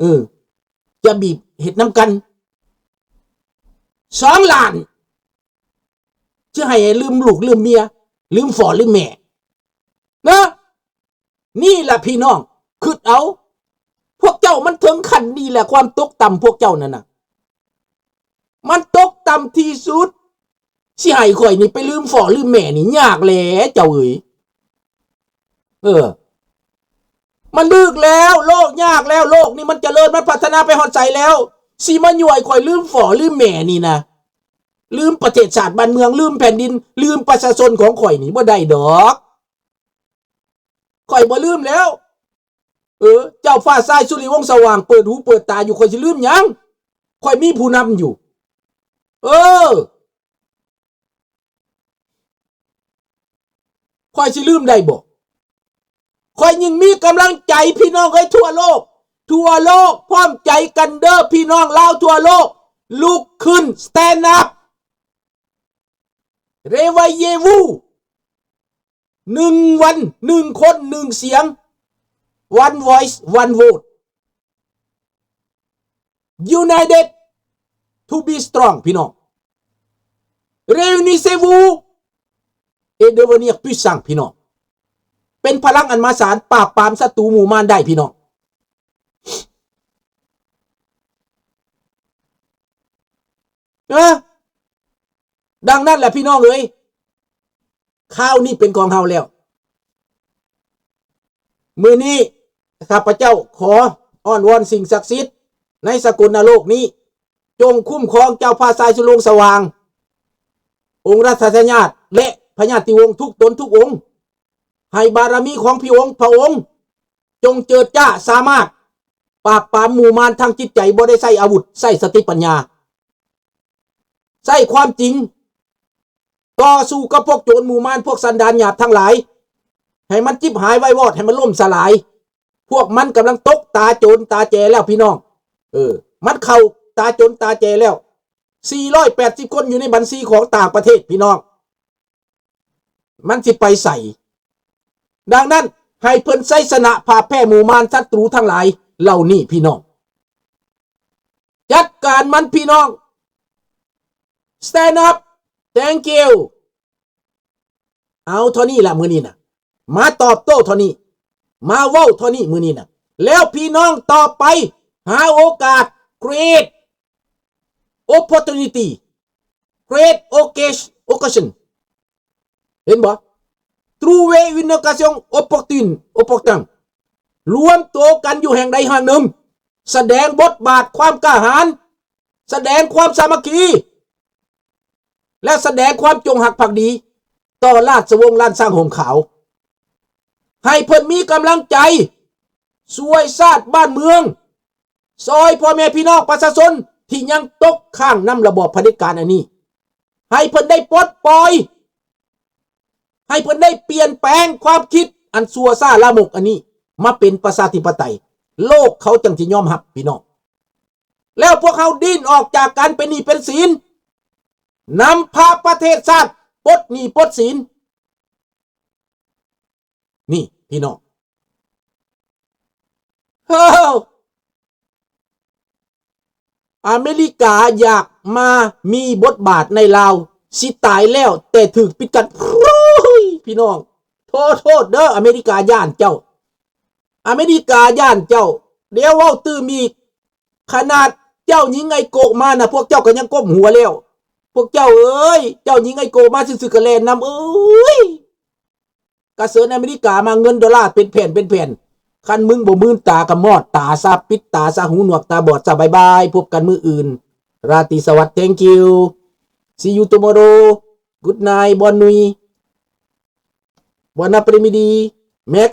ເອີ ຈະບີບເຮັດນຳກັນ ສອງລ້ານ ຊິໃຫ້ລືມລູກລືມເມຍ ລືມພໍ່ລືມແມ່ ເນາະ. ນີ້ລະພີ່ນ້ອງ ຄິດເອົາ ພວກເຈົ້າມັນເຖິງຂັ້ນນີ້ແຫຼະ ຄວາມຕົກຕ່ຳພວກເຈົ້ານັ້ນນະ ມັນຕົກຕ່ຳທີ່ສຸດ. ຊິໃຫ້ຂ້ອຍນີ້ໄປລືມພໍ່ລືມແມ່ນີ້ຍາກແຫຼະເຈົ້າເອີຍ. ເອີ ມັນດຶກແລ້ວ ໂລກຍາກແລ້ວ ໂລກນີ້ມັນຈະເລີນ ມັນພັດທະນາໄປຮອດໃສແລ້ວ ຊິມາຍົວໃຫ້ຂ້ອຍລືມພໍ່ລືມແມ່ນີ້ນະ ລືມປະເທດຊາດບ້ານເມືອງ ລືມແຜ່ນດິນ ລືມປະຊາຊົນຂອງຂ້ອຍນີ້ບໍ່ໄດ້ດອກ. ຂ້ອຍບໍ່ລືມແລ້ວ. ເອີ ເຈົ້າຟ້າຊາຍ ສຸລິວົງສະຫວ່າງ ເປີດຫູເປີດຕາຢູ່ ຂ້ອຍຊິລືມຫຍັງ? ຂ້ອຍມີຜູ້ນຳຢູ່. ເອີ ຂ້ອຍຊິລືມໄດ້ບໍ່? ຂ້ອຍຍິ່ງມີກຳລັງໃຈ ພີ່ນ້ອງເອີຍ ທົ່ວໂລກ ທົ່ວໂລກ ພ້ອມໃຈກັນເດີ້ ພີ່ນ້ອງລາວທົ່ວໂລກ ລຸກຂຶ້ນ stand up, réveillez-vous. ໜຶ່ງວັນ ໜຶ່ງຄົນ ໜຶ່ງສຽງ one voice one vote, united to be strong ພີ່ນ້ອງ. Réunissez-vous et devenir puissant ພີ່ນ້ອງ. ເປັນພະລັງອັນມະຫາສານ ປາບປາມສັດຕູໝູ່ມານໄດ້ ພີ່ນ້ອງ. ເອີ ດັ່ງນັ້ນແຫຼະພີ່ນ້ອງເອີຍ ຄາວນີ້ເປັນຂອງເຮົາແລ້ວ. ມື້ນີ້ຂ້າພະເຈົ້າຂໍອ້ອນວອນສິ່ງສັກສິດໃນສາກົນນະໂລກນີ້ ຈົ່ງຄຸ້ມຄອງເຈົ້າຟ້າຊາຍ ສຸລົງສະຫວ່າງ ອົງລັດຖະທາຍາດ ແລະ ພະຍາດຕິວົງທຸກຕົນທຸກອົງ ໃຫ້ບາລະມີຂອງພະອົງ ພະອົງ ຈົ່ງເຈີດຈ້າ ສາມາດປາບປາມໝູ່ມານທາງຈິດໃຈ ບໍ່ໄດ້ໃຊ້ອາວຸດ ໃຊ້ສະຕິປັນຍາ ໃຊ້ຄວາມຈິງ ຕໍ່ສູ້ກັບພວກໂຈນໝູ່ມານ ພວກສັນດານຫຍາບທັງຫຼາຍ ໃຫ້ມັນຈິບຫາຍໄວວອດ ໃຫ້ມັນລົ້ມສະຫຼາຍ. ພວກມັນກຳລັງຕົກຕາໂຈນຕາແຈແລ້ວພີ່ນ້ອງ ເອີ ມັນເຂົ້າຕາໂຈນຕາແຈແລ້ວ. ສີ່ຮ້ອຍແປດສິບຄົນຢູ່ໃນບັນຊີຂອງຕ່າງປະເທດ ພີ່ນ້ອງ. ມັນຊິໄປໃສ? ດັ່ງນັ້ນ ໃຫ້ເພິ່ນໄຊຊະນະ ພາບແພ້ໝູ່ມານສັດຕູທັງຫຼາຍເຫຼົ່ານີ້ ພີ່ນ້ອງ. ຈັດການມັນ ພີ່ນ້ອງ. Stand up. Thank you. ເອົາເທົ່ານີ້ລະມື້ນີ້ນະ ມາຕອບໂຕ້ເທົ່ານີ້ ມາເວົ້າເທົ່ານີ້ມື້ນີ້ນະ. ແລ້ວພີ່ນ້ອງຕໍ່ໄປ ຫາໂອກາດ create opportunity, create occasion, ເຫັນບໍ່? Trouver une occasion opportune, opportune. ລວມໂຕກັນຢູ່ແຫ່ງໃດແຫ່ງໜຶ່ງ ສະແດງບົດບາດຄວາມກ້າຫານ ສະແດງຄວາມສາມັກຄີ ແລະ ສະແດງຄວາມຈົງຮັກພັກດີຕໍ່ລາຊະວົງລ້ານຊ້າງຮົ່ມຂາວ. ໃຫ້ເພິ່ນມີກຳລັງໃຈຊ່ວຍຊາດບ້ານເມືອງ ຊ່ອຍພໍ່ແມ່ພີ່ນ້ອງປະຊາຊົນທີ່ຍັງຕົກຄ້າງນຳລະບອບຜະເດັດການອັນນີ້. ໃຫ້ເພິ່ນໄດ້ປົດປ່ອຍ ໃຫ້ເພິ່ນໄດ້ປ່ຽນແປງຄວາມຄິດອັນຊົ່ວຊ້າລາມົກອັນນີ້ ມາເປັນປະຊາທິປະໄຕ. ໂລກເຂົາຈັ່ງຊິຍອມຮັບ ພີ່ນ້ອງ. ແລ້ວພວກເຮົາດີ້ນອອກຈາກການເປັນໜີ້ເປັນສິນ ນຳພາປະເທດຊາດປົດໜີ້ປົດສິນ. ນີ້ພີ່ນ້ອງ ເຮີ້ ອາເມລິກາຢາກມາມີບົດບາດໃນລາວ ຊິຕາຍແລ້ວແຕ່ຖືກປິດກັ້ນ. ໂອ້ຍ ພີ່ນ້ອງ ຂໍໂທດເດີ ອາເມລິກາຢ້ານເຈົ້າ ອາເມລິກາຢ້ານເຈົ້າ. ດຽວເວົ້າຕື່ມອີກ ຂະໜາດເຈົ້າຍິງໄອໂກະມານະ ພວກເຈົ້າກໍຍັງກົ້ມຫົວແລ້ວ. ພວກເຈົ້າເອີຍ ເຈົ້າຍິງໄອໂກະມາຊື່ໆກໍແລ່ນນຳ. ເອີຍ ກະເຊີນອາເມລິກາມາ ເງິນໂດລາເປັນແຜ່ນເປັນແຜ່ນ. ຄັນມຶງບໍ່ມື່ນຕາກໍມອດຕາຊະ ປິດຕາຊະ ຫູໜວກຕາບອດຊະ. ບາຍບາຍ ພົບກັນມື້ອື່ນ. ລາຕີສະຫວັດ thank you, see you tomorrow, good night, bonne nuit, bon après-midi, mercredi.